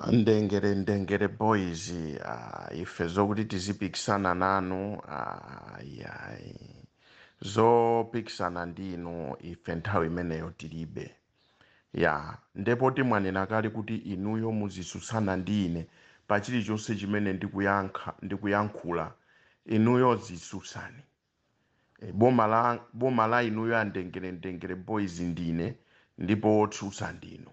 Ndengere ndengere boys, ife zokuti tizipikisana nanu, ayi, zopikisana ndinu ife nthawi imeneyo tilibe. Ya, ndipo timwanena kale kuti inuyo muzitsutsana ndi ine pa chilichonse chimene ndikuyankhula, inuyo zitsutsani. Boma la inuyo andengere ndengere boys ndine, ndipo wotsutsa ndinu.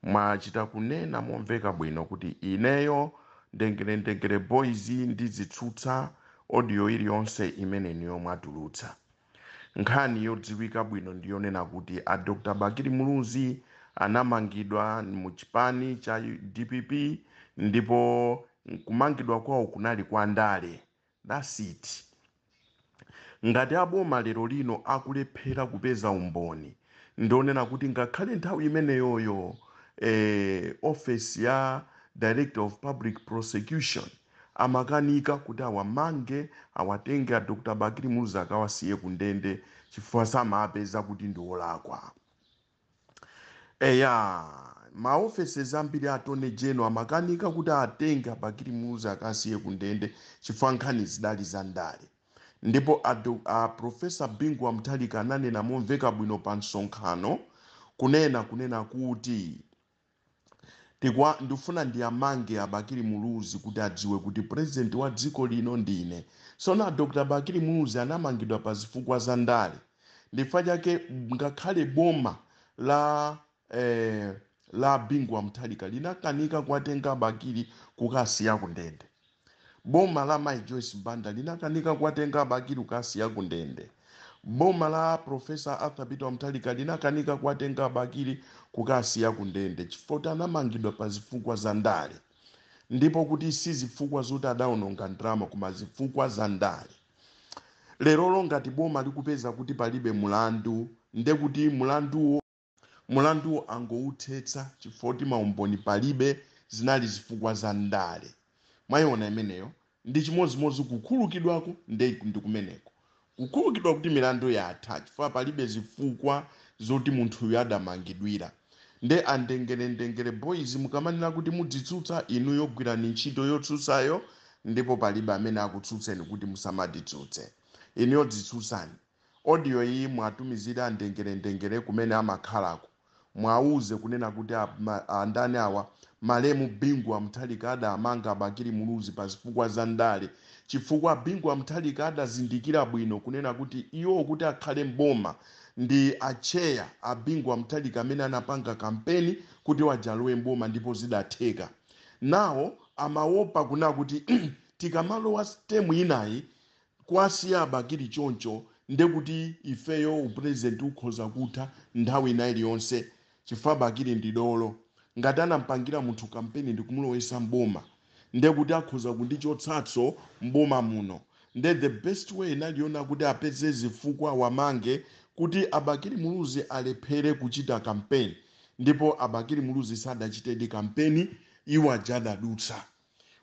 Mwachita kunena momveka bwino kuti ineyo ndengere ndengere boys ndizitsutsa audio iliyonse imene inuyo mwatulutsa. Nkhani yodziwika bwino ndiyonena kuti a Dr Bakili Muluzi anamangidwa mu chipani cha DPP, ndipo kumangidwa kwawo kunali kwa ndale. That's it. Ngati aboma lero lino akulephera kupeza umboni, ndionena kuti ngakhale nthawi imeneyoyo office ya Director of Public Prosecution amakanika kuti awamange, awatenge a Dr Bakili Muluzi akawasiye ku ndende, chifukwa samapeza kuti ndi olakwa. Eya, maofeses ambiri a Attorney General amakanika kuti atenge Abakili Muluzi akasiye ku ndende, chifukwa nkhani zidali za ndale. Ndipo a Professor Bingu wa Mutharika ananena momveka bwino pa msonkhano kunena kuti ndifuna ndiyamange Abakili Muluzi kuti adziwe kuti president wa dziko lino ndine. Sona Dr Bakili Muluzi anamangidwa pa zifukwa za ndale. Ndifukwa chake ngakhale boma la Bingu wa Mutharika linakanika kuwatenga Abakili kukasiya ku ndende. Boma la Mai Joyce Banda linakanika kuwatenga Abakili kukasiya ku ndende. Boma la Professor Arthur Peter Mutharika linakanika kuwatenga Abakili kukasiya ku ndende, chifukwa kuti anamangidwa pa zifukwa za ndale, ndipo kuti si zifukwa zoti adawononga ndalama, koma zifukwa za ndale. Lerolo ngati boma likupeza kuti palibe mulandu, nde kuti mulanduwo angouthetsa, chifukwa kuti maumboni palibe, zinali zifukwa za ndale. Mwayiona imeneyo? Ndi chimodzimodzi kukhululukidwako, nde ndi kumeneko kukhululukidwa kuti milandu yatha, chifukwa palibe zifukwa zoti munthuyu adamangidwira. Nde andengerendengere boys, mukamanena kuti mudzitsutsa, inuyo gwirani ntchito yotsutsayo, ndipo palibe amene akutsutseni kuti musamatitsutse. Inuyo dzitsutsani. Audio iyi mwatumizira andengerendengere kumene amakhalako, mwauze kunena kuti andani awa, malemu Bingu wa Mutharika adamanga Bakili Muluzi pa zifukwa za ndale, chifukwa Bingu wa Mutharika adazindikira bwino kunena kuti iwo kuti akhale mboma ndi acheya a Bingu wa Mutharika amene anapanga kampeni kuti wajalowe mboma, ndipo zidatheka. Nawo amaopa kunena kuti tikamalowa term inayi kwasiya Abakili choncho, ndekuti ifeyo upresident ukhoza kutha nthawi ina iliyonse, chifukwa Bakili ndi dolo. Ngati anampangira munthu kampeni ndikumulowesa mboma, ndekuti akhoza kundichotsatso mboma muno. Nde the best way inaliona kuti apeze zifukwa wamange kuti Abakili Muluzi alephere kuchita kampeni, ndipo Abakili Muluzi sadachitedi kampeni, iwo aja adadutsa.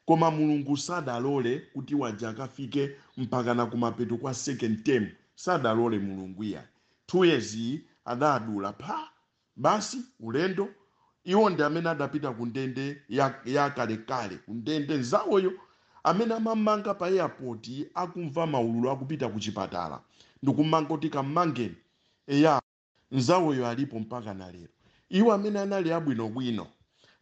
Koma Mulungu sadalole kuti waja akafike mpakana kumapeto kwa second term, sadalole Mulungu iya. 2 years iyi adadula pha, basi ulendo. Iwo ndi amene adapita ku ndende ya kalekale, ku ndende nzawoyo amene amamanga pa airport akumva maululu akupita ku chipatala ndikumanga kuti kammangeni. Eya, nzawoyo alipo mpaka na lero. Iwo amene anali abwinobwino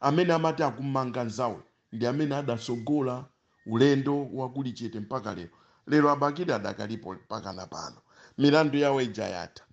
amene amati akumanga nzawoyo ndi amene adasogola ulendo wakuli chete mpaka lero. Lero Abakili adakalipo mpaka na pano. Milandu yawo ija yatha,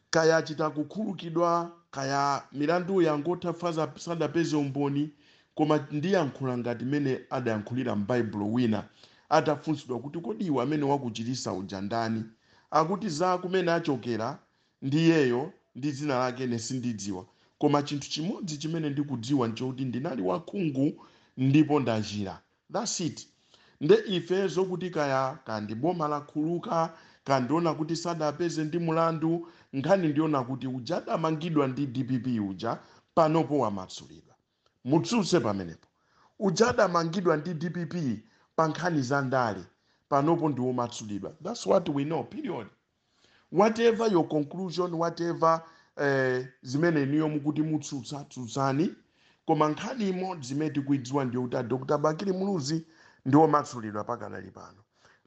kaya achita kukhululukidwa, kaya milandu yangotha faza sadapeze umboni. Koma ndiyankhula ngati mene adayankhulira m'Baibulo wina atafunsidwa kuti kodi iwe amene wakuchirisa uja ndani, akuti za kumene achokera ndiyeyo ndi dzina lake ine sindidziwa, koma chinthu chimodzi chimene ndikudziwa nchokuti ndinali wakhungu ndipo ndachira. That's it. Nde ife zokuti kaya kandi boma lakhuluka, kandiona kuti sadapeze ndi mulandu, nkhani ndiona kuti uja adamangidwa ndi DPP uja panopo wamatsulidwa. Mutsutse pamenepo. Uja adamangidwa ndi DPP pa nkhani za ndale panopo ndi womatsulidwa. That's what we know, period. Whatever your conclusion, whatever zimene inuyo mukuti mutsutsa, tsutsani. Koma nkhani imodzi imene tikuidziwa ndiyo kuti a Dr Bakili Muluzi ndi omasulidwa pakadali pano,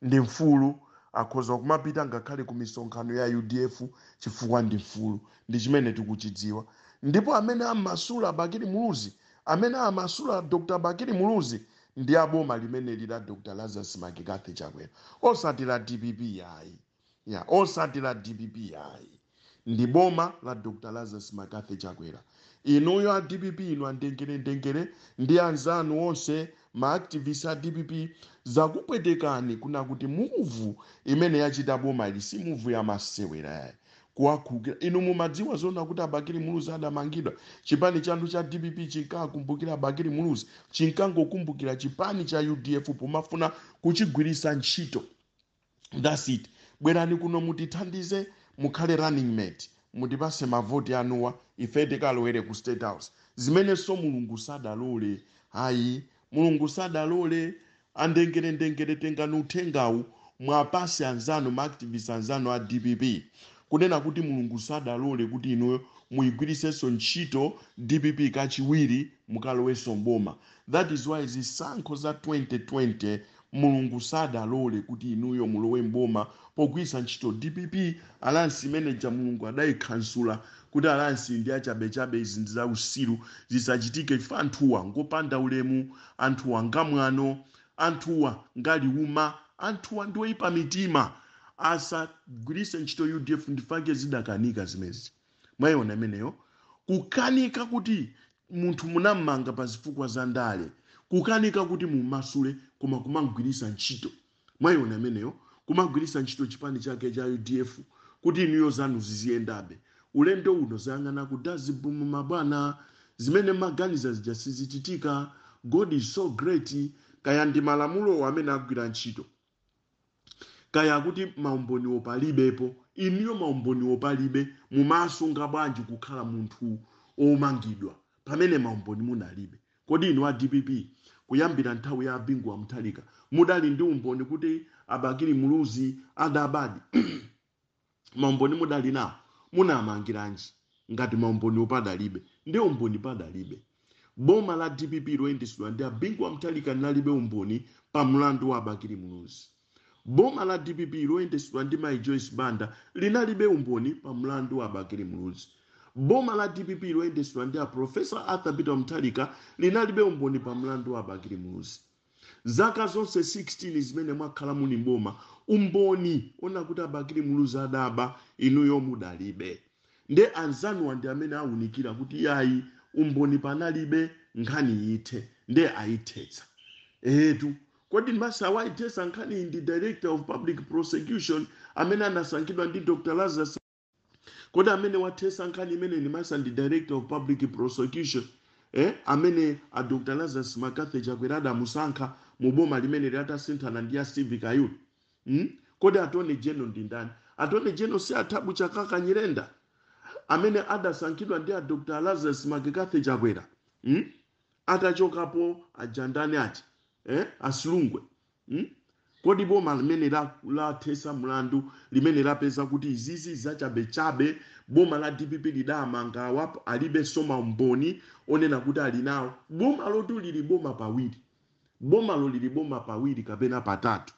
ndi mfulu, akhoza kumapita ngakhale ku misonkhano ya UDF chifukwa ndi mfulu. Ndi chimene tikuchidziwa. Ndipo amene amasula Bakili Muluzi, amene amasula Dr Bakili Muluzi ndi aboma limeneli la Dr Lazarus McCarthy Chakwera, osati la DPP ayi ya, osati la DPP ayi, ndi boma la Dr Lazarus McCarthy Chakwera. Inuyo a DPP, inu andengerendengere ndi anzanu onse ma activists a DPP, zakupwetekani kuna kuti move imene yachita boma ili si move ya masewera yayi kuwakhulukira. Inu mumadziwa zona kuti Abakili Muluzi adamangidwa, chipani chanu cha DPP chinkakumbukira Abakili Muluzi, chinkangokumbukira chipani cha UDF pomafuna kuchigwirisa ntchito. That's it. Bwerani kuno mutithandize, mukhale running mate, mutipase mavoti anuwa, ife tikalowere ku State House. Zimenenso Mulungu sadalole ayi, Mulungu sadalole. Andengerendengere, tengani uthengawu mwapase anzanu, ma activists anzanu a DPP, kunena kuti Mulungu sadalole kuti inuyo muyigwirisenso ntchito DPP kachiwiri mukalowenso mboma. That is why zisankho za 2020 Mulungu sadalole kuti inuyo mulowe mboma pogwiritsa ntchito DPP. Alliance imeneja Mulungu adayikhansula kuti alliance ndi achabechabe, izi ndi zausiru, zisachitike chifukwa anthuwa ngopanda ulemu, anthuwa ngamwano, anthuwa ngaliuma, anthuwa ndi oyipa mitima, asagwiritse ntchito UDF. Ndifake zidakanika zimezi. Mwayiona imeneyo, kukanika kuti munthu munammanga pa zifukwa za ndale, kukanika kuti mumasule, koma kumagwiritsa ntchito. Mwayiona imeneyo, kumagwiritsa ntchito chipani chake cha UDF kuti inuyo zanu ziziyendabe. Ulendo uno zayang'ana ku dustbin, mabwana. Zimene maganiza zija sizichitika. God is so great. Kaya ndi malamulo amene agwira ntchito, kaya kuti maumboniwo palibepo, inuyo maumboniwo palibe, mumasunga bwanji kukhala munthu omangidwa pamene maumboni munalibe? Kodi inu a DPP, kuyambira nthawi ya Bingu wa Mutharika, mudali ndi umboni kuti Abakili Muluzi adabadi? Maumboni mudali nawo, munamangiranji ngati maumboni padalibe? Ndi umboni padalibe. Boma la DPP loyendetsedwa ndi Abingu wa Mutharika linalibe umboni pa mlandu wa Abakili Muluzi. Boma la DPP loyendetsedwa ndi Mai Joyce Banda linalibe umboni pa mlandu wa Abakili Muluzi. Boma la DPP loyendetsedwa ndi a Professor Arthur Peter Mutharika linalibe umboni pa mlandu wa Abakili Muluzi. Zaka zonse 16 zimene mwakhala muli mboma, umboni ona kuti Abakili Muluzi adaba inuyo mudalibe. Nde anzanuwa ndi amene awunikira kuti yayi, umboni panalibe, nkhani ithe, nde ayithetsa etu. Kodi masa wayithetsa nkhani ndi Director of Public Prosecution amene anasankhidwa ndi Dr Lazarus? Kodi amene wathetsa nkhani imene ni masa ndi Director of Public Prosecution, amene a Dr Lazarus McCarthy Chakwera adamusankha mu boma limene latasinthana ndi a Steve Kayuni? Kodi Attorney General ndi ndani? Attorney General si Athabu Chakaka Nyirenda amene adasankhidwa ndi a Dr Lazarus McCarthy Chakwera? Atachokapo ajandani aja, asilungwe? Kodi boma limene lathesa mlandu, limene lapeza kuti izizi zachabechabe, boma la DPP lidamanga awapo, alibenso maumboni onena kuti ali nawo, boma lotu lili boma pawiri, bomalo lili boma pawiri kapena patatu.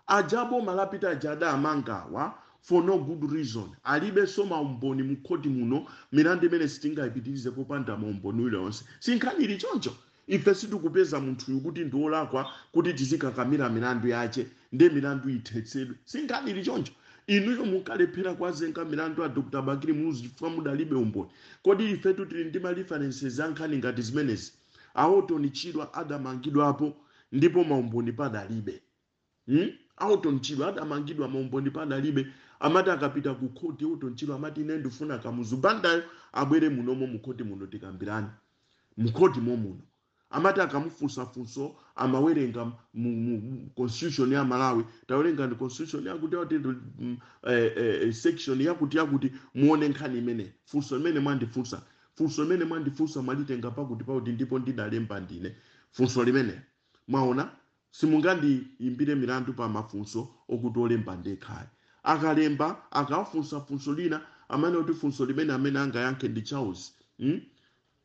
Aja boma lapita aja adamangawa for no good reason, alibenso maumboni mu khoti muno, milandu imene sitingayipitirize popanda maumboni uliwonse. Sinkhani ili choncho. Ife sitikupeza munthuyu kuti ndi wolakwa kuti tizikakamira milandu yache, nde milandu ithetsedwe. Sinkhani ili choncho. Inuyo munkalephera kuwazenga milandu a Dr Bakili Muluzi chifukwa mudalibe umboni. Kodi ifetu tili ndi ma references a nkhani ngati zimenezi? Aotoni Chidwa adamangidwapo ndipo maumboni padalibe. Aoton Chidwa adamangidwa, maumboni padalibe. Amati akapita ku khoti Aoton Chidwa amati, "Ine ndifuna Kamuzu Bandayo abwere munomo mukhoti muno, tikambirane mukhoti momuno." Amati akamufunsafunso amawerenga mu constitution ya Malawi, "Tawerenga ndi constitution yakuti yakuti, section yakuti yakuti, muone nkhani imene, funso imene mwandifunsa, funso imene mwandifunsa mwalitenga pakuti pakuti, ndipo ndidalemba ndine funso limene." Mwaona, simungandiyimbire milandu pa mafunso okuti olemba ndekhayi. Akalemba, akawafunsa funso lina, amene kuti funso limene amene angayankhe ndi Charles,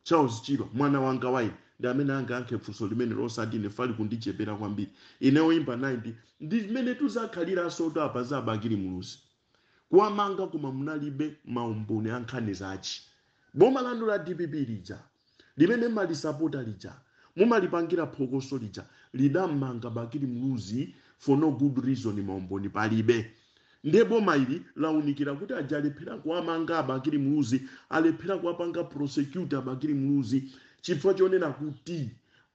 Charles Chirwa, mwana wanga waine, ndi amene angayankhe funso limene losati ine fali kundichepera kwambiri. Ine oyimba 90 ndi zimene tuzakhaliranso to apa za Bakili Muluzi kuwamanga, koma munalibe maumboni a nkhani zachi. Boma lanu la DPP lija limene malisapota lija, mumalipangira phokoso lija, lidamanga Bakili Muluzi for no good reason, maumboni palibe. Ndiye boma ili launikira kuti aja alephera kuwamanga Abakili Muluzi, alephera kuwapanga prosecute Abakili Muluzi chifukwa chonena kuti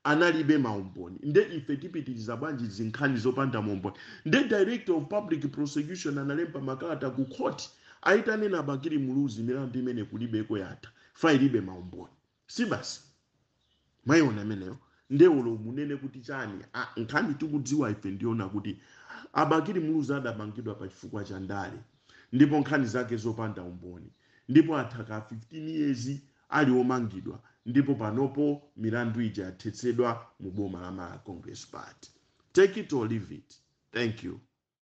analibe maumboni. Nde ife tipitiriza bwanji zinkhani zopanda maumboni? Nde Director of Public Prosecution analemba makalata ku court ayitanena Abakili Muluzi, milandu imene kulibeko, yatha fa ilibe maumboni. Si basi mwayiona imeneyo? Ndewulo munene kuti chani? Nkhani tikudziwa ife ndiona kuti Abakili Muluzi adamangidwa pa chifukwa cha ndale ndipo nkhani zake zopanda umboni, ndipo atha ka 15 years ali omangidwa, ndipo panopo milandu ija yathetsedwa mu boma la Malawi Congress Party. Take it or leave it. Thank you.